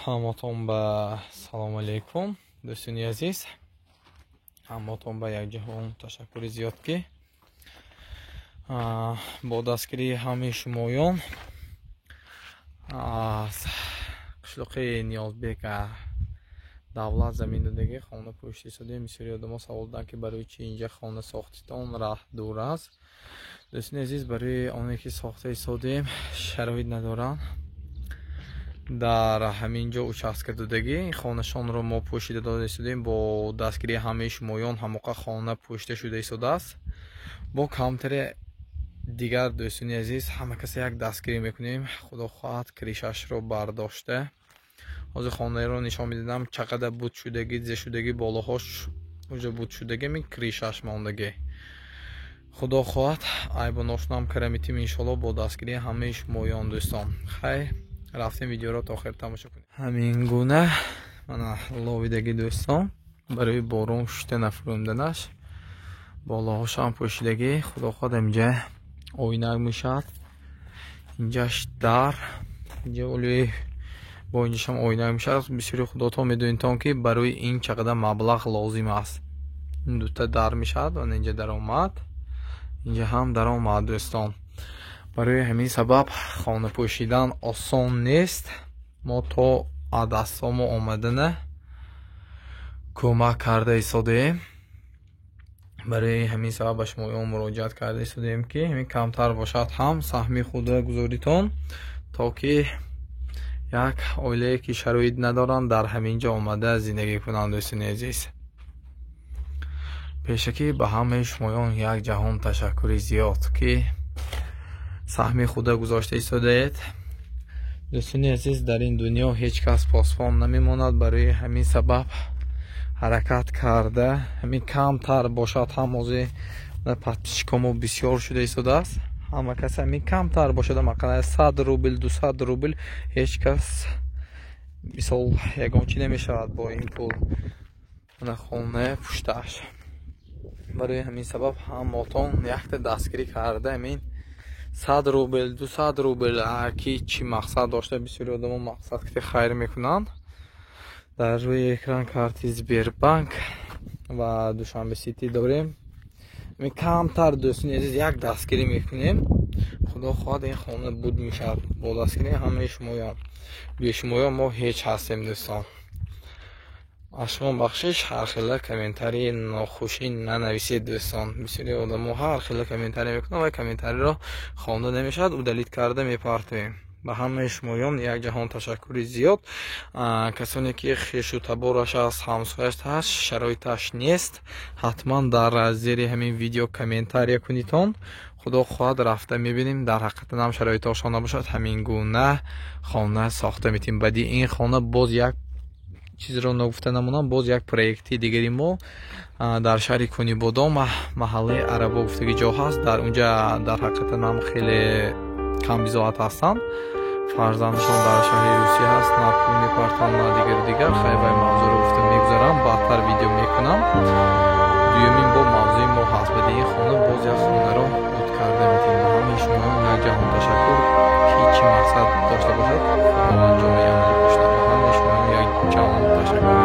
Ҳаматон ба салому алейкум, дӯстони азиз. Ҳаматон ба якҷаҳон ташаккури зиёд, ки бо дастгирии ҳамаи шумоён аз қишлоқи Ниёзбек давлат замин додагӣ хона пӯшида истодем. Бисёри одамо савол доданд, ки барои чӣ инҷа хона сохтитон, раҳ дур аст. Дӯстони азиз, барои оне ки сохта истодем, шароит надоранд. Дар ҳамин ҷо участка додагӣ хонашонро мо пӯшида дода истодем. Бо дастгирии ҳамаи шумоён ҳамоқа хона пӯшида шуда истодааст. Бо камтаре дигар, дӯстони азиз, ҳама каса як дастгирӣ мекунем. Худо хоҳад, крышашро бардошта, ҳозир хонаро нишон медидам, чақадар буд шудагӣ, дизе шудагӣ, болоҳош уже буд шудагӣ, ми крышаш мондагӣ. Худо хоҳад, айбу ношунам карамитим, иншоалло, бо дастгирии ҳамаи шумоён. Дӯстон, хайр, рафтем, видеоро то охир тамошо кунем. Ҳамин гуна мана ловидагӣ, дӯстон, барои борон шута нафурӯнданаш болоҳошам пӯшидагӣ. Худо хоҳад, инҷа оинак мешавад, инҷаш дар инҷа олии бо инҷашам оинак мешавад. Бисёри худотон медонитон, ки барои ин чақадар маблағ лозим аст. Ин дута дар мешавад ва инҷа даромад, инҷа ҳам даромад. Дӯстон, барои ҳамин сабаб хона пӯшидан осон нест. Мо то дастҳомо омадана кӯмак карда истодаем. Барои ҳамин сабаб ба шумоён муроҷиат карда истодаем, ки ҳамин камтар бошад ҳам, саҳми худро гузоритон, то ки як оилае ки шароит надоранд, дар ҳамин ҷо омада зиндагӣ кунанд. Дӯстони азиз, пешакӣ ба ҳамаи шумоён як ҷаҳон ташаккури зиёд, ки саҳми худро гузошта истодаед. Дӯстони азиз, дар ин дунё ҳеҷ кас посбон намемонад. Барои ҳамин сабаб ҳаракат карда, ҳамин камтар бошад ҳам, ҳозир подписчикомо бисёр шуда истодааст, ҳама кас ҳамин камтар бошад, ақаллан 100 рубл, 200 рубл, ҳеҷ кас мисол ягон чӣ намешавад бо ин пул. Мана хонаи пуштааш. Барои ҳамин сабаб ҳамотон якта дастгирӣ карда, ҳамин 100 рубл, 200 рубл, ки чӣ мақсад дошта, бисёри одамо мақсад ки хайр мекунанд. Дар рӯи экран карти Сбербанк ва Душанбе Сити дорем. Камтар, дӯстони азиз, як дастгирӣ мекунем. Худо хоҳад, ин хона буд мешавад бо дастгирии ҳамаи шумоён. Бе шумоён мо ҳеҷ ҳастем. Дӯстон, аз шумо бахшиш, ҳар хела комментарии нохушӣ нанависед. Дӯстон, бисёри одамо ҳар хела комментарий мекунанд ва комментариро хонда намешавад, удалить карда мепартоем. Ба ҳамаи шумоён як ҷаҳон ташаккури зиёд. Касоне ки хешу табораш аст, ҳамсояш ҳаст, шароиташ нест, ҳатман дар зери ҳамин видео комментария кунитон. Худо хоҳад, рафта мебинем, дар ҳақиқатан ҳам шароитошон набошад, ҳамин гуна хона сохта метем. Баъди ин хона боз як чизро ногуфта намонам: боз як проекти дигари мо дар шаҳри Кунибодом, маҳаллаи Арабо гуфтаги ҷо ҳаст. Дар унҷа дар ҳақиқатан ҳам хеле камбизоат ҳастанд, фарзандашон дар шаҳри Русия ҳаст, на пул мепартанд, на дигару дигар. Хайр, вай мавзӯъро гуфта мегузарам, баъдтар видео мекунам. Дуюмин бо мавзӯи мо ҳаст, баъди ин хона боз як хонаро буд карда метем. Ба ҳамаи шумоён як ҷаҳон ташаккур, ки чӣ мақсад дошта бошад, худованд ҷомаи амалӣ бошад. Ба ҳамаи шумоён як ҷаҳон ташаккур.